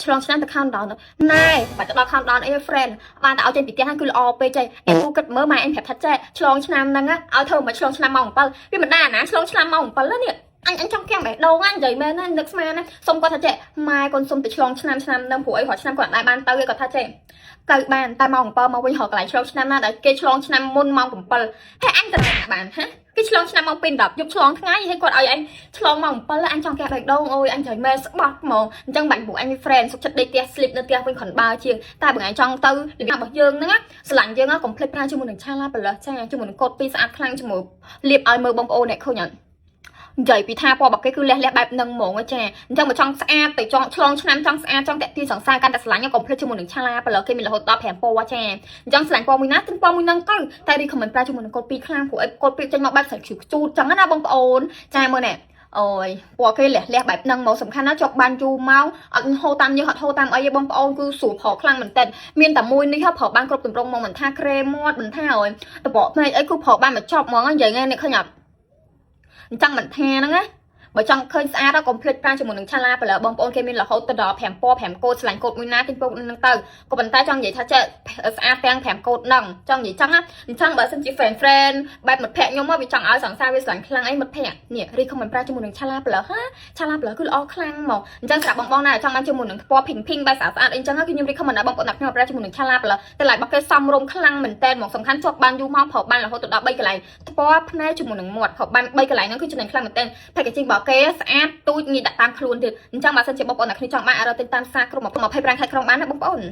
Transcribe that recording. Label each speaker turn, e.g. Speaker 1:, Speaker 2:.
Speaker 1: ឆ្លងឆ្នាំទៅ count down ណែបាច់ទៅដល់ count down អី friend បានតែឲ្យចេញពីផ្ទះហ្នឹងគឺល្អពេកចៃអេពូគិតមើលម៉ែអញប្រាប់ថាចេះឆ្លងឆ្នាំហ្នឹងឲ្យធ្វើមកឆ្លងឆ្នាំម៉ោង7វាមិនដែរអាណាឆ្លងឆ្នាំម៉ោង7នេះអញអញចង់កាំងបេះដូងអញនិយាយមែនណានឹកស្មានណាសុំគាត់ថាចេះម៉ែកូនសុំទៅឆ្លងឆ្នាំឆ្នាំហ្នឹងព្រោះអីរាល់ឆ្នាំគាត់អត់ដែរបានទៅឯងគាត់ថាចេះទៅបានតែម៉ោង7មកវិញរកកន្លែងឆ្លងឆ្នាំណាដែលគេឆ្លងឆ្នាំមុនម៉ោង7ហើយអញទៅណាបានហ៎គេឆ្លងឆ្នាំម៉ោង2 10យប់ឆ្លងថ្ងៃហើយគាត់ឲ្យអញឆ្លងម៉ោង7អញចង់កែបេះដូងអូយអញត្រូវមែស្បត់ហ្មងអញ្ចឹងបាច់ពួកអញ friend សុខចិត្តដេកផ្ទះ sleep នៅផ្ទះវិញគ្រាន់បើជាងតែបើឯងចង់ទៅរបៀបរបស់យើងហ្នឹងណាស្រឡាញ់យើងកុំភ្លេចប្រើជាមួយនឹងឆាឡាប្លឹសចាជាមួយនឹងកូដពីរស្អាតខ្លាំងជាមួយលាបឲ្យមើលបងប្អូនអ្នកឃើញអត់និយាយពីថាពណ៌របស់គេគឺលះលះបែបហ្នឹងហ្មងចាអញ្ចឹងបើចង់ស្អាតទៅចង់ឆ្លងឆ្នាំចង់ស្អាតចង់តាក់ទាញសង្សារកាន់តែស្រឡាញ់កុំភ្លេចជាមួយនឹងឆាឡាប្លឹសគេមានរហូតដល់5ពណ៌ចាអញ្ចឹងស្រឡាញ់ពណ៌មួយណាទិញពណ៌មួយហ្នឹងទៅតែ recommend ប្រើជាមួយនឹងកូដពីរខ្លាំងព្រោះអីកូដពីរចេញមកបែបស្រីខ្ជូតខ្ជូតចឹងណាបងប្អូនចាមើលនេះអូយពណ៌គេលះលះបែបហ្នឹងមកសំខាន់ណាស់ជាប់បានយូរមកអត់ហូរតាមយើងអត់ហូរតាមអីទេបងប្អូនគឺស្រួលប្រើខ្លាំងមែនទែនមានតែមួយនេះប្រើបានគ្រប់ទម្រង់មកមិនថាក្រេមាត់មិនថាអើយតបកភ្នែកអីគឺប្រើបានមកចប់ហ្មងនិយាយថ្ងៃនេះឃើញអត់អញ្ចឹងមិនថាហ្នឹងណាបើចង់ឃើញស្អាតកុំភ្លេចប្រើជាមួយនឹងឆាឡាប្លឺបងប្អូនគេមានរហូតទៅដល់5ពណ៌5កូដឆ្លាញ់កូដមួយណាទិញពណ៌នឹងទៅក៏ប៉ុន្តែចង់និយាយថាចេះស្អាតទាំង5កូដហ្នឹងចង់និយាយចឹងណាអញ្ចឹងបើសិនជា friend friend បែបមិត្តភក្តិខ្ញុំវាចង់ឲ្យសង្សារវាស្រឡាញ់ខ្លាំងអីមិត្តភក្តិនេះ recommend ប្រើជាមួយនឹងឆាឡាប្លឺហាឆាឡាប្លឺគឺល្អខ្លាំងហ្មងអញ្ចឹងសម្រាប់បងបងណាចង់បានជាមួយនឹងពណ៌ pink pink បែបស្អាតស្អាតអីចឹងគឺខ្ញុំ recommend ឲ្យបងប្អូនអ្នកខ្ញុំប្រើជាមួយនឹងឆាឡាប្លឺតម្លៃរបស់គេសមរម្យខ្លាំងមែនតើហ្មងសំខាន់ជាប់បានយូរមកប្រើបានរហូតទៅដល់3កន្លែងថ្ពាល់ភ្នែកជាមួយនឹងមាត់ប្រើបាន3កន្លែងហ្នឹងគឺចំណេញខ្លាំងមែនតើ packaging របស់គេស្អាតទូចងាយដាក់តាមខ្លួនទៀតអញ្ចឹងបើសិនជាបងប្អូនអ្នកគ្នាចង់បានអាចរកទិញតាមផ្សារគ្រប់25ខេត្តក្រុងបានណាបងប្អូន។